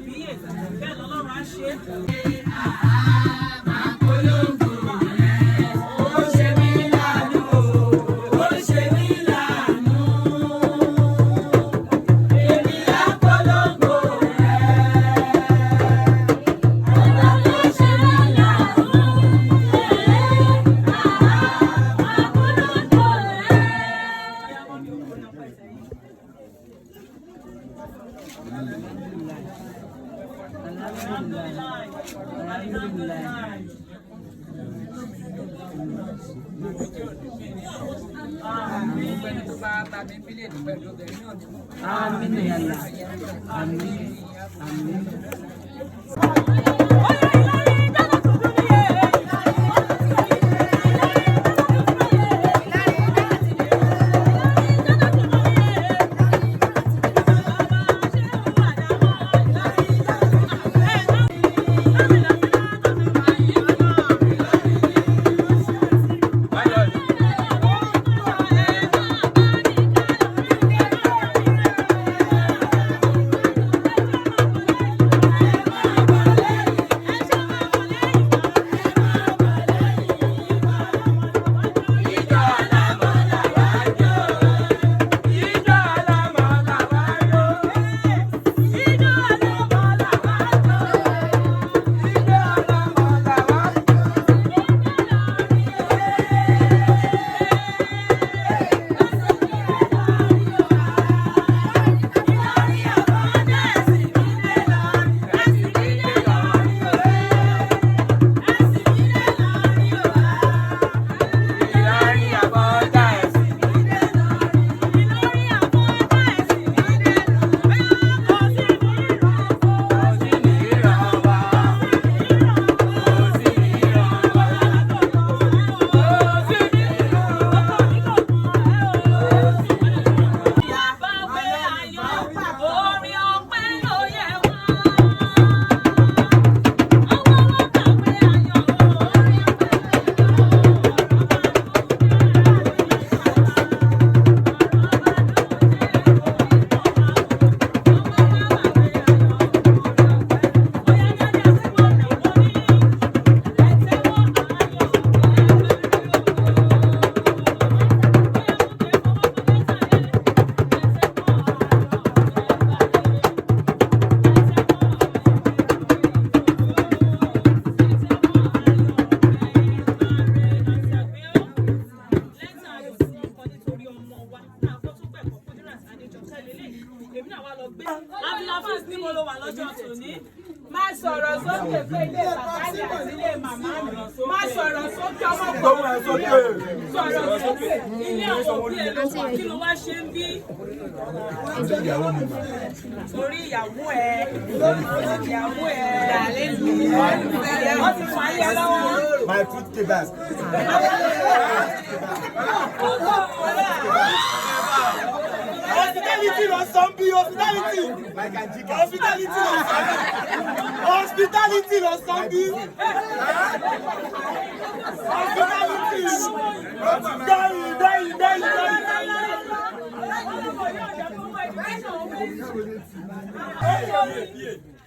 àbíyè, bẹ́ẹ̀ lọ́lọ́run á ṣe é. Ó ṣe mí láàánú o, ó ṣe mí láàánú. Èmi á polongo rẹ̀. Ọba tó ṣe mí láàánú, àá polongo rẹ̀. Alhamdulillah. Alhamdulillah. Gbogbo ẹni tó bá bá mi bílẹ̀ ní pẹ̀lú obìnrin náà ni mo. Àmín ya Allah. Àmín. Àmín. Ìjọ alámọ̀ làwa jó. Ìjọ alámọ̀ làwa jó. Ìjọ alámọ̀ làwa jó. Ìjọ alámọ̀ làwa jó. Ìlọrin àbọ̀dá ẹ̀sìn mi dé lórí. Kò sí ní ìran wa. Kò sí ní ìran wa. Kò sí ní ìran wa. Orin ọpẹ́ ló yẹ wá. Ọwọ́ wọn kàwé ayọ̀, orin ọpẹ́ ló yẹ Abdulhafiz ní mo ló wà lọ́jọ́ tòní. Má sọ̀rọ̀ sókè pé ilé bàbá mi àti ilé màmá mi. Má sọ̀rọ̀ sókè ọmọkùnrin. Sọ̀rọ̀ sókè. Ilé àwọn òbí ẹ̀ ló wà, kí ló wá ṣe ń bí? Torí ìyàwó ẹ̀. Ìyàwó ẹ̀. Wọ́n ti fà á yẹ lọ́wọ́. My food kebab. Hospitality ló sọ ń bí hospitality. Hospitality ló sọ ń bí. Hospitality ló sọ ń bí. Hospitality. Gbẹ̀yìn gbẹ̀yìn gbẹ̀yìn gbẹ̀yìn.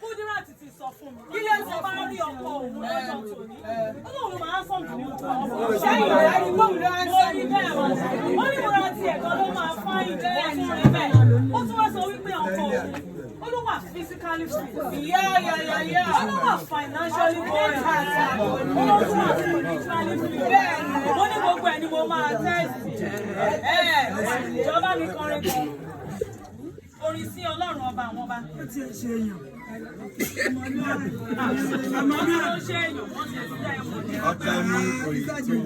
Kúdírát ti sọ fún mi. Kí ló ń bá rí ọkọ òun lọ́jọ́ tòní? Ó lóun ló máa ń sọ̀jù ní ọkọ òun. Ṣé ìyá ni bóun ló ń Mo rí bẹ́ẹ̀ wá. Ó ní múra tiẹ̀ gan ló máa fáyìn jù wọ́n tún rí bẹ́ẹ̀. Ó tún wá sọ wípé ọkọ òun ó ló wà physically fit. Ìyá ìyá ìyá ìyá. Ó ló wà financially buoyant. Ó ló tún wà spiritually fit. Mo ní gbogbo ẹ̀ ni mo máa test. Ìjọba mi kọrin kan. Orin sí Ọlọ́run ọba àwọn ọba. Ó ti ṣe èèyàn. Àmọ́ bí ó ṣe èèyàn, wọ́n ti ẹ̀sìn dá ẹ̀wọ̀n ní. Ọpẹ́ ní orí tó.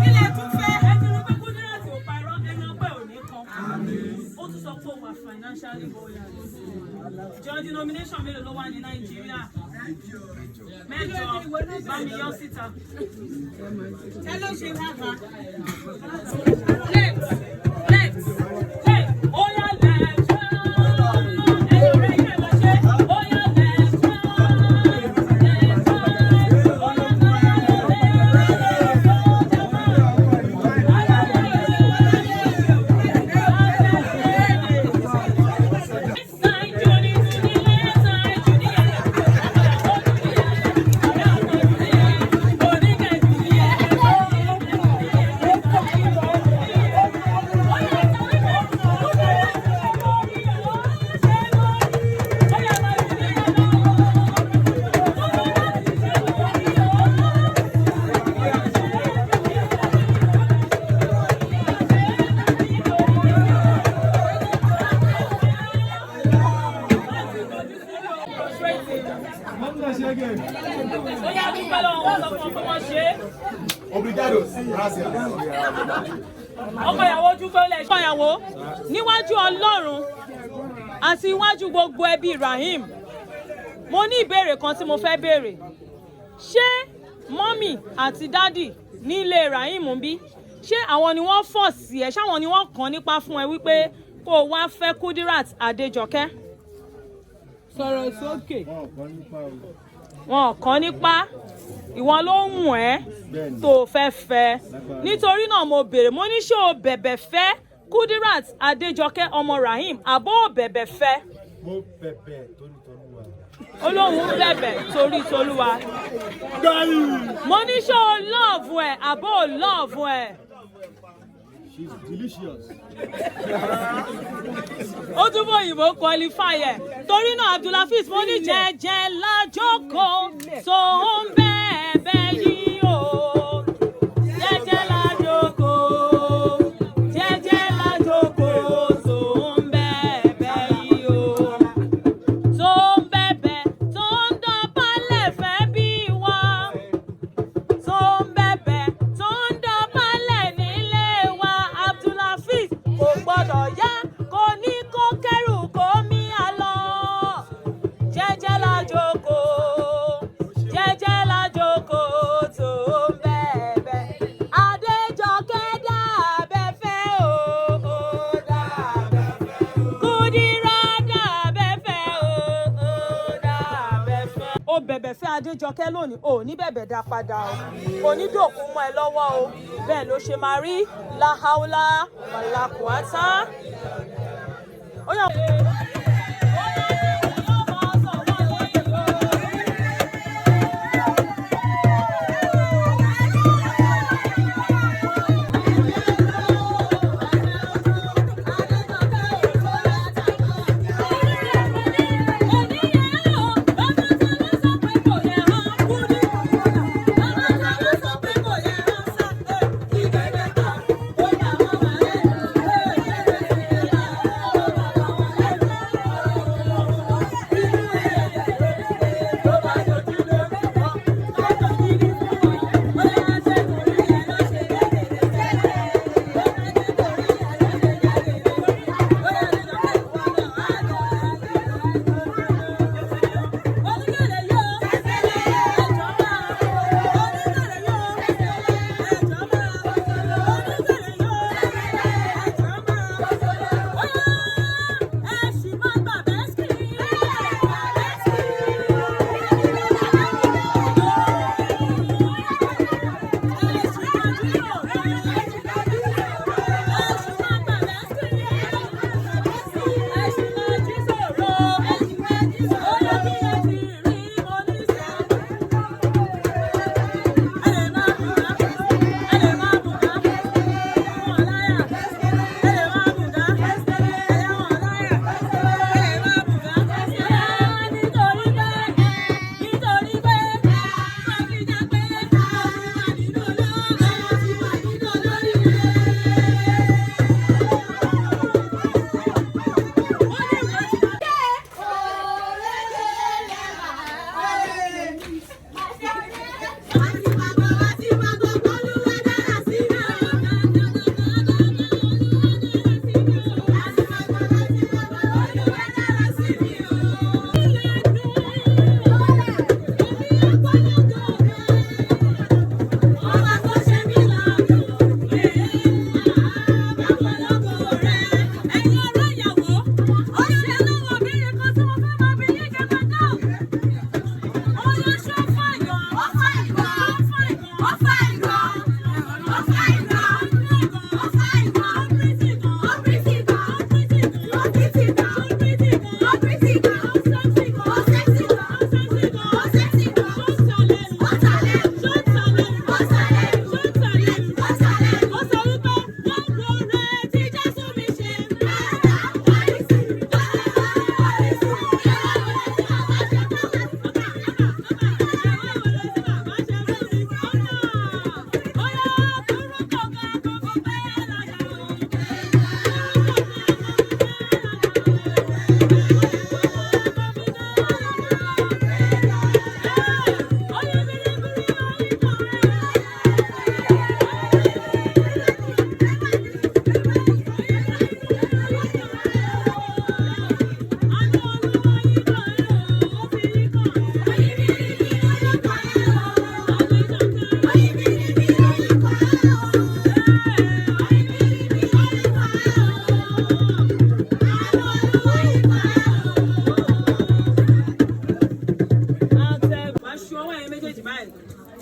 Kí lẹ tún fẹ́? Ẹ ti rí pé Kúdírát ò parọ́, ẹnu ọpẹ́ ò ní kan. Ó tún sọ pé ó wà financially buoyant. Jọ denomination mélòó ló wà ní Nàìjíríà? Mẹ́jọ, bá mi yọ síta. Ṣé ló ṣe bàbá? Left, left, left, ó yá left. Ẹ̀yin ọ̀rẹ́ yìí ẹ̀ lọ ṣe. Ó yá left, left, ó yá left. Ó yá, dúpẹ́ lọ́wọ́ wọn, sọ fún wọn pé wọ́n ṣe é. Obrigado. Gracias. Ọkọ ìyàwó, dúpẹ́ lẹ̀. Ọkọ ìyàwó, níwájú Ọlọ́run àti iwájú gbogbo ẹbí Rahim, mo ní ìbéèrè kan tí mo fẹ́ béèrè. Ṣé mummy àti daddy nílé Rahim ń bí, ṣé àwọn ni wọ́n fọ̀ sí ẹ? Ṣáwọn ni wọ́n kàn nípa fún ẹ wípé kó o wá fẹ́ Kudirat Adéjọkẹ́? Sọ̀rọ̀ sókè. Wọn ò kàn nípa, ìwọ ló ń wùn ẹ́ tó o fẹ́ fẹ́. Nítorí náà mo béèrè, mo ní ṣé o bẹ̀bẹ̀ fẹ́ Kudirat Adéjọkẹ́ ọmọ Rahim, àbó ò bẹ̀bẹ̀ fẹ́? Mo bẹ̀bẹ̀ torí tolúwa. Ó lóun bẹ̀bẹ̀ torí tolúwa. Mo ní ṣé o love ẹ̀, àbó ò love ẹ̀? She's delicious. Ó túbọ̀ òyìnbó qualify ẹ̀. Torí náà, Abdulhafiz, mo ní jẹ́jẹ́ lájókòó tó ń bẹ̀bẹ̀ yìí o. Jẹ́jẹ́ lájókòó, jẹ́jẹ́ lájókòó tó ń bẹ̀bẹ̀ yìí o, tó ń bẹ̀bẹ̀, tó ń dọ̀bálẹ̀ fẹ́ bí wa, tó ń bẹ̀bẹ̀, tó ń dọ̀bálẹ̀ nílé wa. Abdulhafiz, kò gbọ́dọ̀ yá, kò ní kó kẹ́rù kó mí àlọ́. Jẹ́jẹ́ la jókòó, jẹ́jẹ́ la jókòó tó ń bẹ̀bẹ̀. Adéjọkẹ́ dàbẹ̀ fẹ́ o, ó dàbẹ̀ fẹ́ o. Kúdírà dàbẹ̀ fẹ́ o, ó dàbẹ̀ fẹ́. Ó bẹ̀bẹ̀ fẹ́ Adéjọkẹ́ lónìí, ò ní bẹ̀bẹ̀ dá padà o, kò ní dòkú mọ́ ẹ lọ́wọ́ o. Bẹ́ẹ̀ ló ṣe máa rí. Láháúlá wàlàkùátá. Ó yá.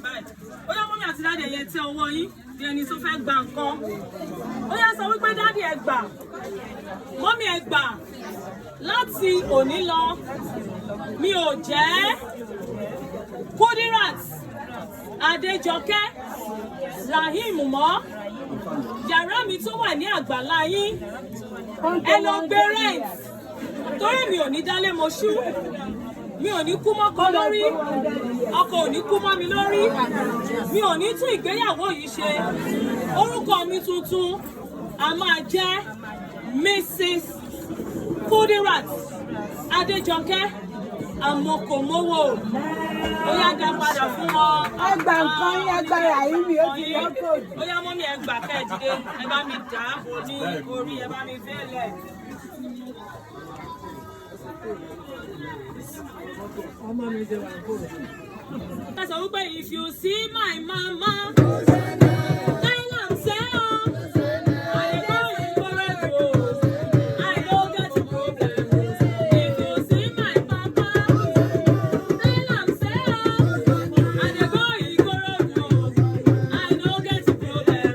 Báyìí. Ó yá, mummy àti daddy, ẹ̀yẹ tẹ ọwọ́ yín bí ẹni tó fẹ́ gba nǹkan. Ó yá, sọ wípé, "Daddy, ẹ gbà, mummy, ẹ gbà. Láti òní lọ, mi ò jẹ́ Kudirat Adéjọkẹ́ Rahim mọ́. Yàrá mi tó wà ní àgbàlá yín, ẹ lọ gbé rent, torí mi ò ní dálé moṣú, mi ò ní kú mọ́kọ lórí, ọkọ ò ní kú mọ́ mi lórí, mi ò ní tún ìgbéyàwó yìí ṣe. Orúkọ mi tuntun a máa jẹ́ Mrs. Kudirat Adéjọkẹ́ Amokomowo." Ó yá, dá padà fún wọn. Ẹ gba nǹkan yín, agbára yìí mi ó ti lọ́kọ̀. Ó yá, mummy, ẹ gbà, kẹ́ ẹ dìde. Ẹ bá mi dà á bò ní orí, ẹ bá mi fẹ́lẹ̀. Ọmọ mi ṣe wà kó. Ẹ sọ wípé, "If you see my mama, tell am say o, I dey go Ikorodu o, I no get problem. If you see my papa, tell am say o, I dey go Ikorodu o, I no get problem.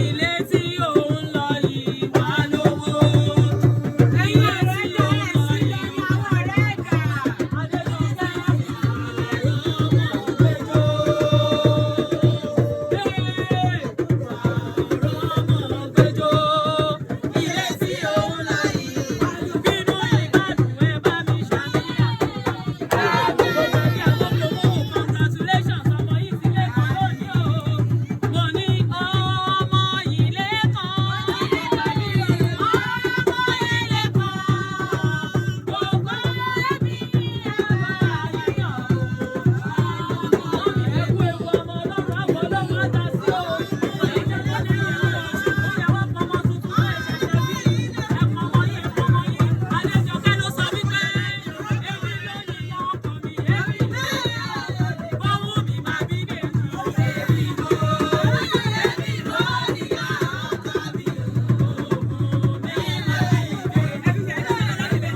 Ilé tí òun lọ yìí wà lówó. Ilé tí òun lọ yìí." Adéjọkẹ́ ọmọ gbẹjọ́. Ọmọ gbẹjọ́. Ilé tí òun lọ yìí. Bínú ìgbádùn, ẹ bá mi ṣàmìyàn. Congratulations, ọmọ yìí ti lé kan lónìí o. Mo ní ọmọ yìí lẹ́kan. Ọmọ yìí lẹ́kan. Gbogbo ẹbí àbá yíyọ̀. Ẹ kú ewu ọmọ, Ọlọ́run àbọ̀, Ọlọ́run á dá sí o. Ó yẹ wá pọmọ tuntun náà ṣẹ̀ṣẹ̀ bí. Ẹ pọmọ yín, ẹ pọmọ yín. Adéjọkẹ́ ló sọ wípé, "Èmi ló ní ìyá ọkọ mi, èmi bọ́wọ́ mi máa bí bèjì. Èmi ló, èmi ló ní ìyá ọkọ mi.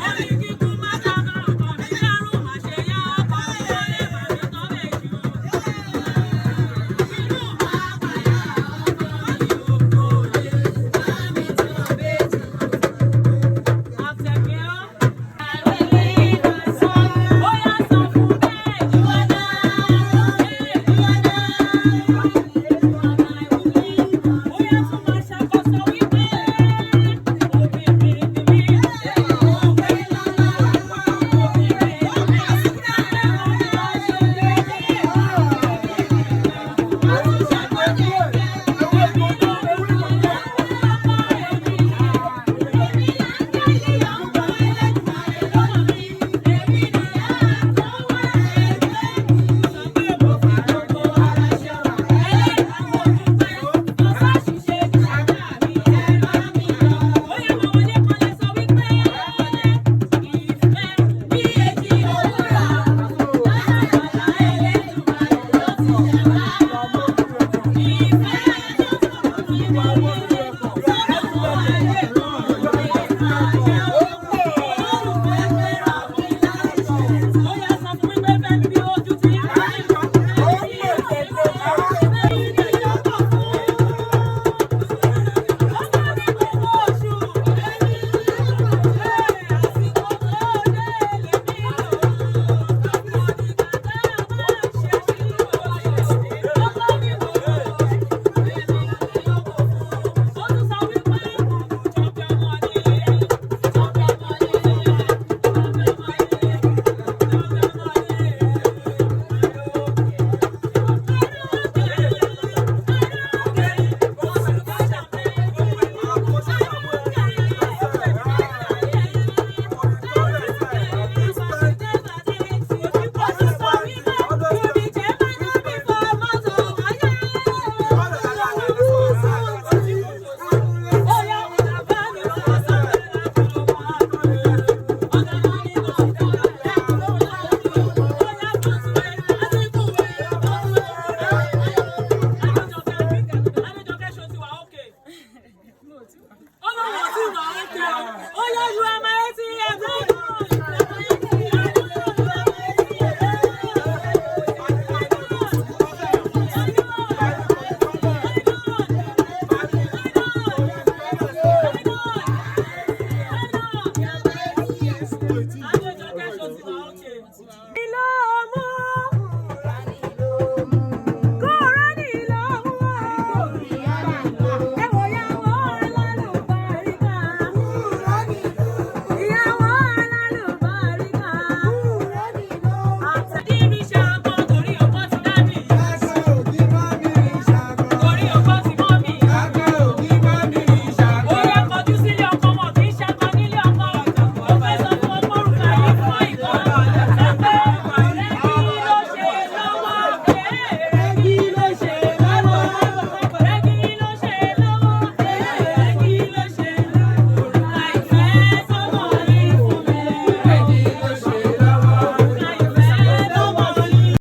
Ó ní kíkú má dáná ọkọ mi, dárò má ṣe yá ọkọ mi, wọlé bàbí tọ́ bèjì o. Inú máa pàyà ọkọ mi ò kò lè bá mi tọ́ bèjì." Àtẹ̀kẹ́ ọ́. Ó yá, sọ fún bẹ́ẹ̀ jíwádà, bẹ́ẹ̀ jíwádà.